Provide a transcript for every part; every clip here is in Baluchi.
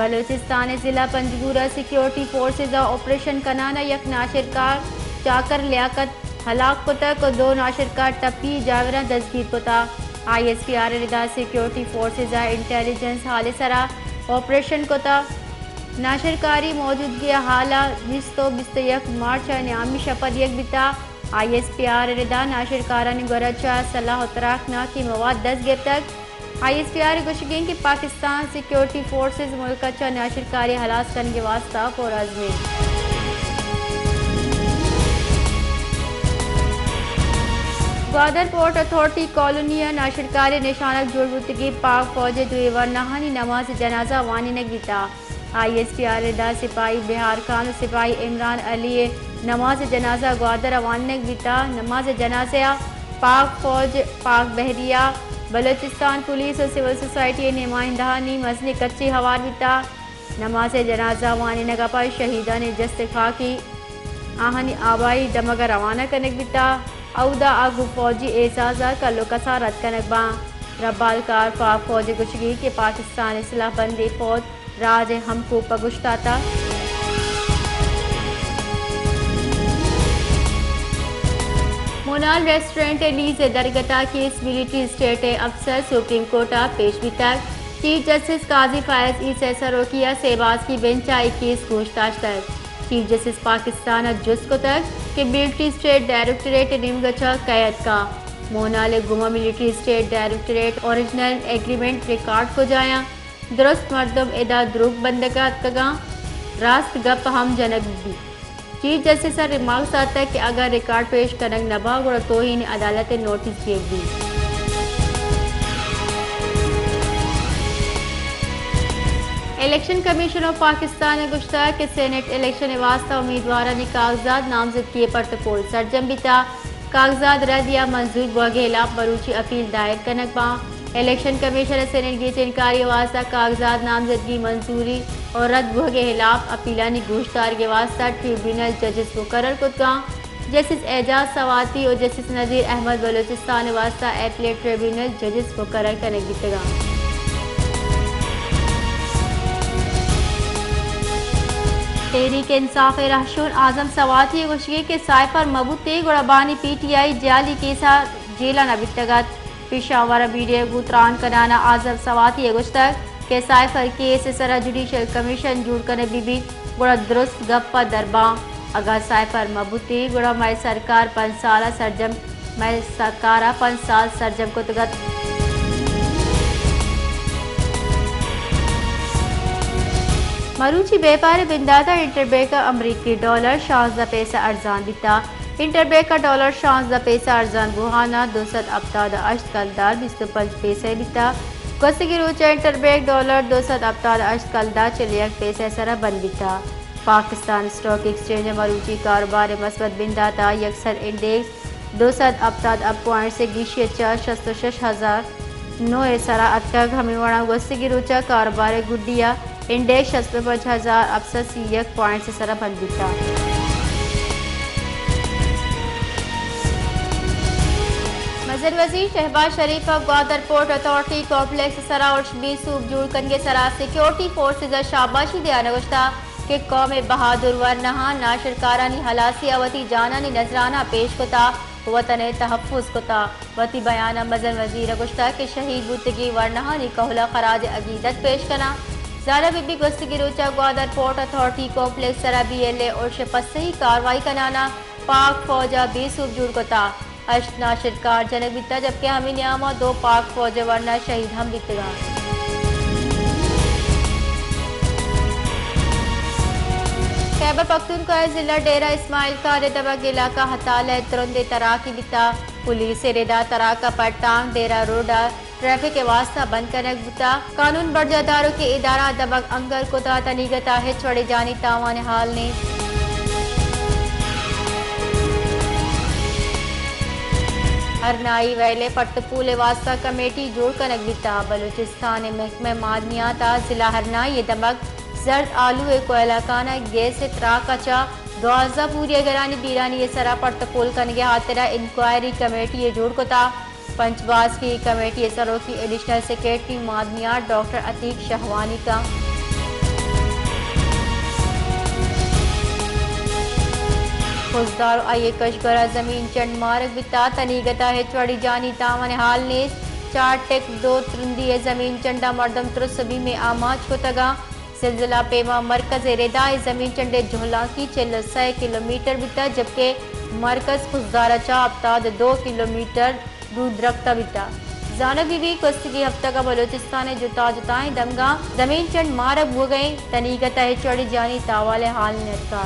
بلوچستان ءِ ضلع پنجگور ءَ سیکورٹی فورسز ءَ آپریشن کنان ءَ یک ناشرکار چاکر لیاقت ہلاک کتگ ءُ دو ناشرکار ٹپی جاوراں دزگیر کتگ۔ آئی ایس پی آر ءِ ردا سیکورٹی فورسز ءَ انٹیلیجنس ہال ءِ سرا آپریشن کتگ۔ ناشرکاری موجودگی ءِ ہال ءَ بیست ءُ بیست ءُ یک مارچ ءَ نیامی شپ ءَ دیگ بیتگ۔ آئی ایس پی آر ءِ ردا ناشرکارانی گورا چہ سلاح ءُ تراکناکی مواد دست گپتگ۔ آئی ایس پی آر ءِ گوشگ اِنت کہ پاکستان سیکورٹی فورسز ملک ءَ چہ ناشرکاری ہلاس کنگ ءِ واستہ پرعزم اِنت۔ گوادر پورٹ اتھارٹی کالونی ءَ ناشرکاری ءِ نشانگ جوڑ بوتگیں پاک فوج ءِ دوئیں ورناہانی نماز جنازہ وانینگ بیتگ۔ آئی ایس پی آر ءِ ردا سپاہی بہار خان ءُ سپاہی عمران علی ءِ نماز جنازہ گوادر ءَ وانینگ بیتگ۔ نماز جنازہ ءَ پاک فوج، پاک بحریہ، بلوچستان پولیس ءُ سول سوسائٹی ءِ نمائندہانی مزنیں کچے ہوار بیتگ۔ نماز جنازہ وانینگ ءَ پد شہیدانی جست خاکی آہانی آبائی دمگ ءَ روانہ کنگ بیتگ۔ اودا آ گوں فوجی اعزاز ءَ کل ءُ کسار رد کنگ باں۔ ربالکار پاک فوج ءِ گوشگ اِنت کہ پاکستان ءِ سلاہ بندیں فوج راج ءِ ہمکوپ ءَ گوشتاتگ۔ مونال ریسٹورنٹ ءِ لیز ءِ درگت ءَ کیس ملٹری اسٹیٹ ءِ افسر سپریم کورٹ ءَ پیش بیتگ۔ چیف جسٹس قاضی فائز عیسی ءِ سروکی ءَ سے باسکی بنچ ءَ اے کیس گوش داشتگ۔ چیف جسٹس پاکستان ءَ جست کتگ کہ ملٹری اسٹیٹ ڈائریکٹوریٹ ءِ نیمگ ءَ چہ کئے اتکگ؟ مونال ءِ گوما military state directorate original agreement record کجایاں؟ درست مردم ادا دروگ بندگ ءَ اتکگاں، راست گپ ہم جنگ بیت۔ چیف جسٹس ءَ ریمارکس داتگ کہ اگاں ریکارڈ پیش کنگ نہ باں گڑا توہین عدالت ءِ نوٹس دیگ بیت۔ الیکشن کمیشن آف پاکستان ءَ گوشتگ کہ سینیٹ الیکشن ءِ واستہ امیدوارانی کاغذات نامزدگی ءِ پٹ ءُ پول سرجم بیتگ۔ کاغذات رد یا منظور بوگ ءِ ہلاپ مروچی اپیل دائر کنگ باں۔ الیکشن کمیشن ءَ سینیٹ گیچینکاری ءِ واستہ کاغذات نامزدگی، منظوری ءُ رد بوگ ءِ ہلاپ اپیلانی گوشدارگ ءِ واستہ ٹریبیونل ججز مقرر کتگ اَنت۔ جسٹس اعجاز سواتی ءُ جسٹس نذیر احمد بلوچستان ءِ واستہ اپیلیٹ ٹریبیونل ججز مقرر کنگ بیتگ اَنت۔ تحریک انصاف ءِ رہشون اعظم سواتی ءِ گوشگ اِنت کہ سائفر مہ بوتیں گڑا بانی پی ٹی آئی جعلی کیس ءَ جیل ءَ نہ بیتگ اَت۔ پشاور ءَ میڈیا ءَ گوں تران کنان ءَ اعظم سواتی ءَ گوشتگ کہ سائفر کیس ءِ سرا جوڈیشل کمیشن جوڑ کنگ بہ بیت گڑا درست گپ ءَ در باں۔ اگاں سائفر مہ بوتیں گڑا مئے سرکار پنچ سال ءَ سرجم، مئے سرکار ءَ پنچ سال سرجم کتگ اَت۔ مروچی بیپار ءِ بندات ءَ انٹر بینک ءَ امریکی ڈالر شانزدہ پیسہ ارزان بیتگ۔ انٹر بینک ءَ ڈالر شانزدہ پیسہ ارزان بوہان ءَ دو سد ہپتاد ءُ ہشت کلدار بیست ءُ پنچ پیسہ بیتگ۔ گوستگیں روچ ءَ انٹر بینک ڈالر دو سد ہپتاد ءُ ہشت کلدار چل ءُ یک پیسہ ءِ سرا بند بیتگ۔ پاکستان اسٹاک ایکسچینج ءَ مروچی کاروبار ءِ مثبت بندات ءَ یک سد انڈیکس دو سد ہپتاد ءُ ہپت پوائنٹس ءِ گیشی ءَ چہ شست ءُ شش ہزار نو ءِ سرا اتکگ۔ ہمے وڑا گوستگیں روچ ءَ کاروبار ءِ گڈی ءَ انڈیکس شست ءُ پنچ ہزار ہپت سد سی ءُ یک پوائنٹس ءِ سرا بند بیتگ۔ مزن وزیر شہباز شریف ءَ گوادر پورٹ اتھارٹی کمپلیکس ءِ سرا ارش بے سوب جوڑ کنگ ءِ سرا سیکورٹی فورسز ءَ شاباشی دیان ءَ گوشتگ کہ قوم ءِ بہادر ورناہاں ناشرکارانی ہلاسی ءَ وتی جانانی نذرانہ پیش کتگ ءُ وطن ءِ تحفظ کتگ۔ وتی بیان ءَ مزن وزیر ءَ گوشتگ کہ شہید بوتگیں ورناہانی کہول ءَ خراج عقیدت پیش کناں۔ زانگ بہ بیت گوستگیں روچ ءَ گوادر پورٹ اتھارٹی کمپلیکس ءِ سرا بی ایل اے ارش ءِ پسہی کاروائی کنان ءَ پاک فوج ءَ بے سوب جوڑ کتگ۔ ہشت ناشرکار جنگ بیتگ، جبکہ ہمے نیام ءَ دو پاک فوج ءِ ورنا شہید ہم بیتگ اَنت۔ خیبر پختونخوا ءِ ضلع ڈیرہ اسماعیل خان ءِ دمگ علاقہ ہتالہ ءَ ترندیں تراکے بیتگ۔ پولیس ءِ ردا تراک ءَ پٹانگ ڈیرہ روڈ ءَ ٹریفک ءِ واستہ بند کنگ بوتگ۔ قانون برجاہ داروکیں ادارہ ءَ دمگ انگل کتگ، تنیگت ءَ ہچ وڑیں جانی تاوان ءِ حال نیست۔ ہرنائی ویل ءِ پٹ ءُ پول ءِ واستہ کمیٹی جوڑ کنگ بیتگ۔ بلوچستان ءِ محکمہ معدنیات ءَ ضلع ہرنائی ءِ دمگ زرد آلو ءِ کوئلہ کان ءَ گیس ءِ تراک ءَ چہ دوازدہ پوریہ گرانی بیرانی ءِ سرا پٹ ءُ پول کنگ ءِ ہاترا انکوائری کمیٹی یے جوڑ کتگ۔ پنچ باسکی کمیٹی ءِ سروکی ایڈیشنل سیکرٹری معدنیات ڈاکٹر عتیق شہوانی کنت۔ خضدار ءُ آئی ءِ کشگورا زمین چنڈ مارگ بیتا، تنیگتا ہچ وڑی جانی تاوان ءِ حال نیست، چار ٹک دو ترندی ءِ زمین چنڈا مردم ترس ءُ بیم ءِ آماچ کتگاں۔ زلزلہ پیما مرکز ءِ ردا ءِ زمین چنڈ ءِ جہلانکی چل ءُ سئے کلومیٹر بیتا، جبکہ مرکز خضدارا چہ ہپتاد ءُ دو کلومیٹر دور درکتا بیتا۔ زانگ بہ بیت گوستگیں ہفتگا بلوچستان ءِ جتا جتائیں دمگاں زمین چنڈ مارگ بوگا انت، تنیگتا ہچ وڑیں جانی تاوال ءِ حال نیتکا۔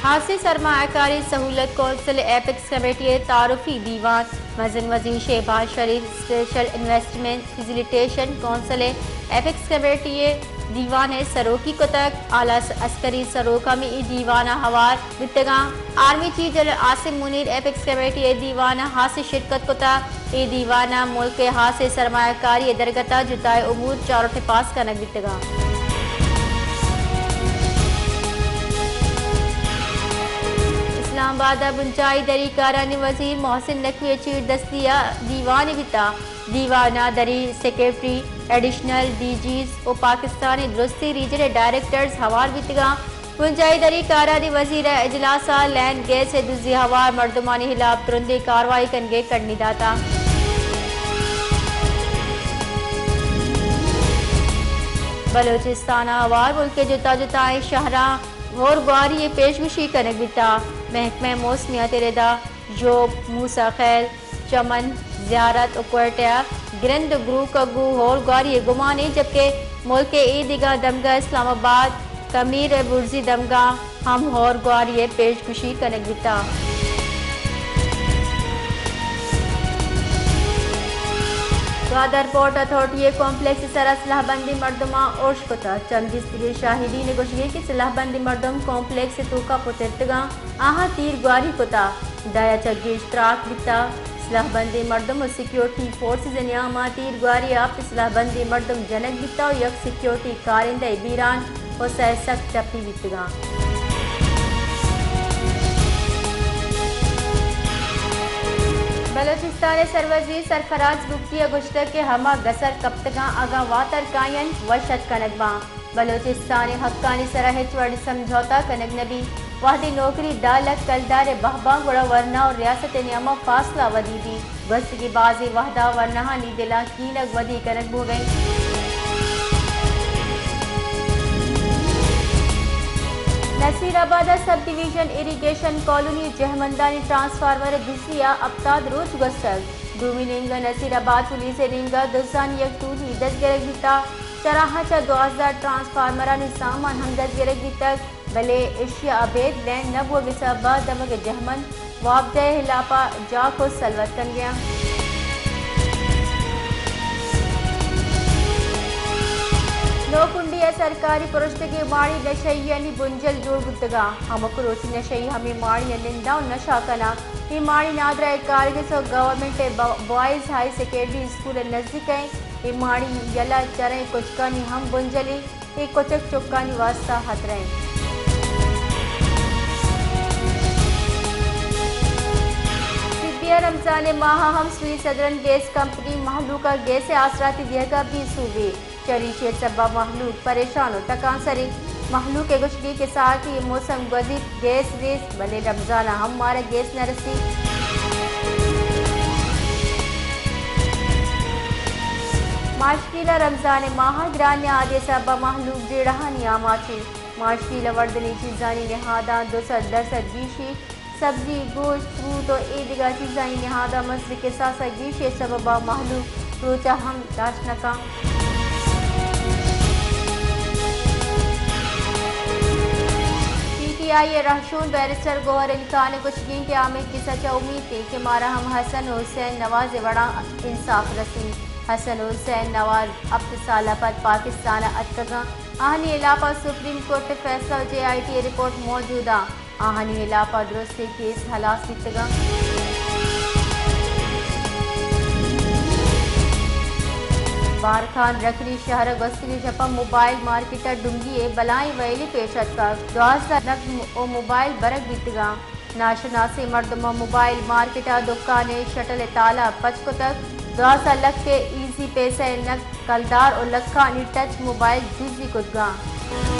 ہاسیں سرمایہ کاری سہولت کونسل ءِ ایپکس کمیٹی ءِ تعارفی دیوان، مزن وزیر شہباز شریف اسپیشل انویسٹمنٹ فیسیلیٹیشن کونسل ءِ ایپکس کمیٹی ءِ دیوان ءِ سروکی کتگ۔ اعلی عسکری سروک ہم اے دیوان ءَ ہوار بیتگاں۔ Army chief general Asim Munir apex committee ءِ دیوان ءَ ہاسیں شرکت کتگ۔ اے دیوان ءَ ملک ءِ ہاسیں سرمایہ کاری ءِ درگت ءَ جتائیں امور چاروٹ ءُ پاس کنگ بیتگاں۔ اسلام آباد ءَ بنجاہی دری کارانی وزیر محسن نقوی ءِ چیردستی ءَ دیوانے بیتگ۔ دیوان ءَ دری سیکرٹری، ایڈیشنل ڈی جیز ءُ پاکستان ءِ درستیں ریجن ءِ ڈائریکٹرز ہوار بیتگاں۔ بنجاہی دری کارانی وزیر ءِ اجلاس ءَ لین گیس ءِ دزی ءِ ہوار مردمانی ہلاپ ترندیں کاروائی کنگ ءِ کڑنی داتگ۔ بلوچستان ءَ ہوار ملک ءِ جتا جتائیں شہراں ہور گواری ءِ پیشگوشی کنگ بیتگ۔ محکمہ موسمیات ءِ ردا ژوب، موسی خیل، چمن، زیارت ءُ کوئٹہ ءَ گرند ءُ گروک ءَ گوں ہور گواری ءِ گمان انت، جبکہ ملک ءِ اے دگہ دمگاں اسلام آباد، کمیر ءُ برزی دمگاں ہم ہور گواری ءِ پیشگوشی کنگ بیتگ۔ گوادر پورٹ اتھارٹی ءِ کمپلیکس ءِ سرا سلاہ بندیں مردماں ارش کتگ۔ چم دیستگیں شاہدین ءِ گوشگ انت کہ سلاہ بندیں مردم کمپلیکس ءِ توکا پترتگاں، آہاں تیر گواری کتگ۔ دہ ءَ چہ گیش تراک بیتگ۔ سلاہ بندیں مردم ءُ سیکیورٹی فورسز ءِ نیام ءَ تیر گواری ءَ ہپت سلاہ بندیں مردم جنگ بیتگ ءُ یک سیکیورٹی کارندہ ءِ بیران ءُ سئے سک ٹپی بیتگاں۔ بلوچستان ءِ سروزیر سرفراز بگٹی ءَ گوشتگ کہ ہما گسر کپتگاں اگاں واتر کاینت وش اتک کنگ باں۔ بلوچستان ءِ حقانی سرا ہچ وڑیں سمجھوتہ کنگ نہ بیت۔ وہدے نوکری دہ لکھ کلدار ءِ بہباں گڑا ورنا ءُ ریاست ءِ نیاما فاصلہ ودی بیت۔ گوستگیں بازیں وہدا ورناہانی دلاں کینگ ودی کنگ بوگ ءَ انت۔ نصیر آباد ءِ سب ڈویژن اریگیشن کالونی ءِ جہمندانی ٹرانسفارمر ءِ دزی ءَ ہپتاد روچ گوستگ۔ دومی نیمگ ءَ نصیر آباد پولیس ءِ نیمگ ءَ دزانی یک ٹولی دزگرگ بیتگ۔ چراہاں چہ دوازدہ ٹرانسفارمرانی سامان ہم دزگرگ بیتگ، بلے ایشی ءَ ابید لین نہ بوگ ءِ سبب ءَ دمگ ءِ جہمند وابدہ ءِ ہلاپ ءَ جاک ءُ سلوت کنگ ءَ انت۔ نوکنڈی ءَ سرکاری پرشتگیں ماڑی نشہیانی بنجل جوڑ بوتگ ءُ ہمک روچی نشہی ہمے ماڑی ءَ ننداں ءُ نشہ کناں۔ اے ماڑی نادراہ ءِ کارگس ءُ گورنمنٹ ءِ با-، بوائز ہائی سیکنڈری اسکول ءِ نزیک ءَ انت۔ اے ماڑی یلہ چریں کچکانی ہم بنجل انت۔ اے کچک چکانی واستہ ہترہ انت۔ سبی ءَ رمضان ءِ ماہ ءَ ہم سوئس ادرن گیس کمپنی مہلوک ءَ گیس ءِ آسراتی دیگ ءَ بے سوب انت۔ چریشی ءِ سبب ءَ مہلوک پریشان ءُ تکانسر انت۔ مہلوک ءِ گوشگ انت کہ سارتی ءِ موسم گوزیت، گیس نیست، بلے رمضان ءَ ہم مارا گیس نہ رسیت۔ ماشکیل ءَ رمضان ءِ ماہ ءَ گرانیں آدے ءِ سبب ءَ مہلوک جیڑہانی آماچ انت۔ ماشکیل ءَ وردنی چیزانی نہاداں دو سد درسد گیشی، سبزی، گوشت، فروٹ ءُ اے دگہ چیزانی نہاداں مزن کساس ءَ گیشی ءِ سبب ءَ مہلوک روچ ءَ ہم داشت نہ کنت۔ پی ٹی آئی ءِ رہشون بیرسٹر گوہر علی خان ءِ گوشگ انت کہ آ ہمے کسہ ءَ چہ امیت انت کہ مارا ہم حسن ءُ حسین نواز ءِ وڑا انصاف رسیت۔ حسن ءُ حسین نواز ہپت سال ءَ پد پاکستان ءَ اتکگاں۔ آہانی ہلاپ ءَ سپریم کورٹ ءِ فیصلہ ءُ جے آئی ٹی ءِ رپورٹ موجود انت۔ آہانی ہلاپ ءَ درستیں کیس ہلاس بیتگاں۔ بارکھان رکھنی شہر ءَ گوستگیں شپ ءَ موبائل مارکیٹ ءَ ڈنگی ءِ بلاہیں ویلی پیش اتکگ۔ دوازدہ نگ ءُ موبائل برگ بیتگاں۔ ناشناسیں مردماں موبائل مارکیٹ ءَ دکان ءِ شٹل ءِ تالہ پچ کتگ۔ دوازدہ لکھ ءِ ایزی پیسہ ءِ نقد کلدار ءُ لکھانی ٹچ موبائل دزی کتگ اَنت۔